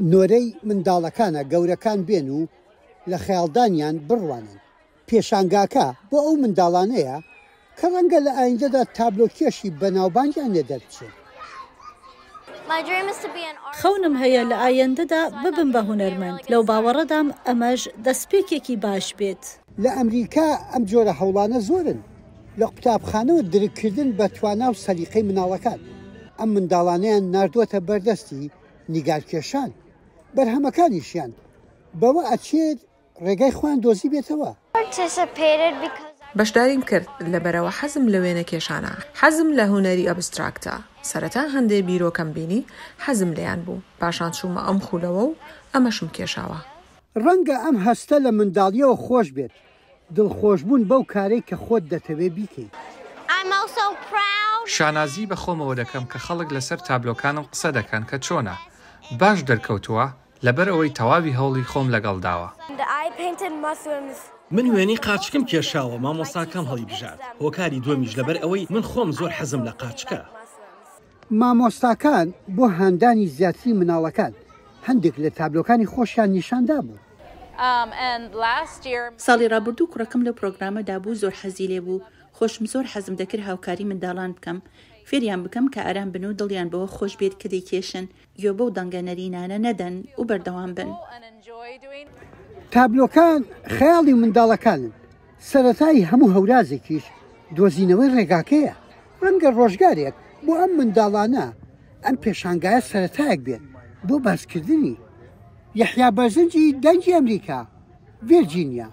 نۆرەی منداڵەکانە گەورەکان بێن و لە خەیاڵدانیان بڕوانن. پێشانگاکە بۆ ئەو منداڵانەیە کە ڕەنگە لە ئایندەدا تابلۆکێشی بەناوبانگیان لێ دەربچێت. خەونم هەیە لە ئایندەدا ببم بە هونەرمەند، لەو باوەڕەدام ئەمەش دەستپێکێکی باش بێت. لە ئەمریکا ئەم جۆرە هەوڵانە زۆرن، لە قوتابخانەوە درککردن بە توانا و سەلیقەی منداڵەکان، ئەم منداڵانەیان ناردووەتە بەردەستی نیگارکێشان، بەرهەمەکانیشیان بەوە ئەچێت ڕێگای خۆیان دۆزیبێتەوە. بەشداریم کرد، لەبەرئەوە حەزم لە وێنەکێشانە، حەزم لە هونەری ئەبستراکتە، سەرەتا هەندێ بیرۆکەم بینی حەزم لێیان بوو، پاشان چوومە ئەم خولەوە و ئەمەشم کێشاوە. ڕەنگە ئەم هەستە لە منداڵییەوە خۆش بێت، دڵخۆشبوون بەو کارەی کە خۆت دەتەوێت بیکەیت. شانازی بە خۆمەوە دەکەم کە خەڵک لەسەر تابلۆکانم قسە دەکەن کە چۆنە باش دەرکەوتووە، لەبەر ئەوەی تەواوی هەوڵی خۆم لەگەڵ داوە. من وێنەی قارچکم کێشاوە مامۆستاکەم هەڵیبژارد، هۆکاری دووەمیش لەبەر ئەوەی من خۆم زۆر حەزم لە قارچکە. مامۆستاکان بۆ هاندانی زیاتری مناڵەکان هەندێک لە تابلۆکانی خۆشیان نیشان دابوو. ساڵی ڕابردوو کوڕەکەم لەو پڕۆگرامەدا بوو زۆر حەزی لێ بوو، خۆشم زۆر حەزم دەکرد هاوکاری منداڵان بکەم، فێریان بکەم کە ئارام بن و دڵیان بەوە خۆش بێت کە دەیکێشن، گوێ بەو دەنگە نەرینانە نەدەن و بەردەوام بن. تابلۆکان خەیاڵی منداڵەکانن، سەرەتای هەموو هەورازێکیش دۆزینەوەی ڕێگاکەیە، ڕەنگە ڕۆژگارێک بۆ ئەم منداڵانە ئەم پێشانگایە سەرەتایەک بێت بۆ باسکردنی. یەحیا بەرزنجی، دەنگی ئەمریکا، ڤێرجینیا.